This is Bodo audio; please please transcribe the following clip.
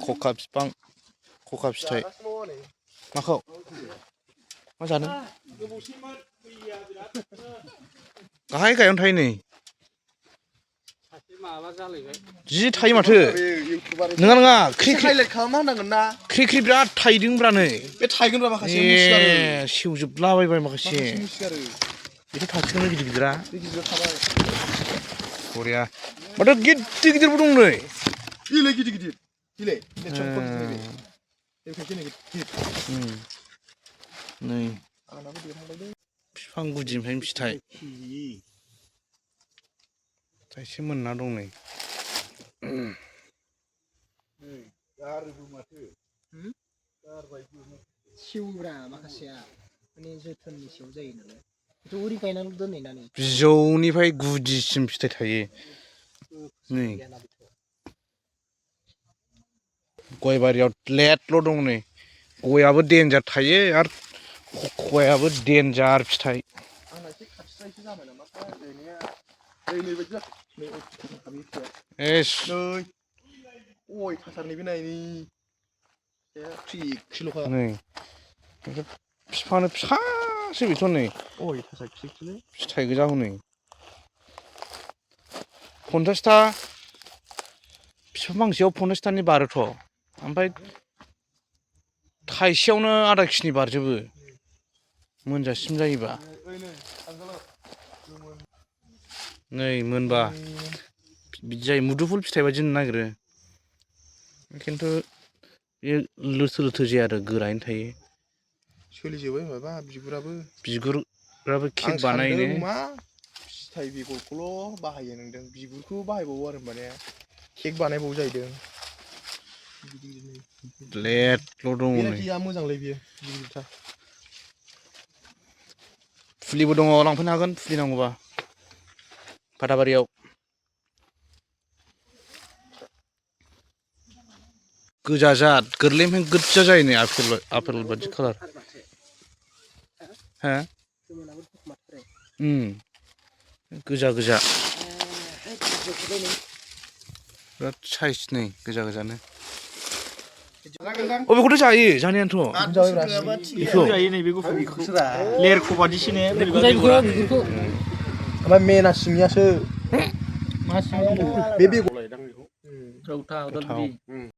खखा बिफां खखा फिथाइ माखौ मा जानो गाहाय गाहायावनो थायो नै जि थायो माथो नङा नङा ख्रि ख्रि बिराद थाइदोंब्रा नै बे थाइगोनब्रा माखासे सेवजोबलाबायबाय माखासे बेथ' थासिगोन गिदिर गिदिरा बरिया माथो गिदिर गिदिरबो दं नै इलाय गिदिर गिदिर इलाय नै बिफां गुदिनिफ्रायनो फिथाइ थाइसे मोनना दं नै सेवब्रा माखासेया माने जोथोननि सायाव जायो नालाय बेथ' ओरै गायनानै दोननाय ना बिजौनिफ्राय गुदिसिम फिथाइ थायो नै गय बारियाव लेथल' दं नै गयाबो देन्जार थायो आरो खख'याबो देन्जार फिथाइ एस नै बिफाङानो फिसासो बेथ' नै फिथाइ गोजा हनै 50टा बिफां फांसेयाव 50टानि बारोथ' ओमफ्राय थाइसेयावनो आधा किजि बारजोबो मोनजासिम जायोबा नै मोनबा बिदि जायो मुदुफुल फिथाइ बायदि नुनो नागिरो खिन्थु बे लोथो लोथो जाया आरो गोरायैनो थायो सोलिजोबो माबा बिगुराबो केक बानायनो फिथाइ बेगरखौल' बाहायो नोंदों बिगुरखौ बाहायबावो आरो माने केक बानायबावो जाहैदों लेथल' दङ नै मोजांलै बियो गिदिरथार फुलिबो दङ लांफैनो हागोन फुलि नांगौबा फाथाबारियाव गोजा जाद गोरलैनिफ्राय गोजा जायो नै आपेल बायदि कालार हा गोजा गोजा बिराद साइज नै गोजा गोजानो अबेखौथ' जायो जानायानोथ' बेखौ जायो नै बे गुफुरखौ लेरख' बादिसो ने ओमफ्राय मेना सिंनियासो बे बेगर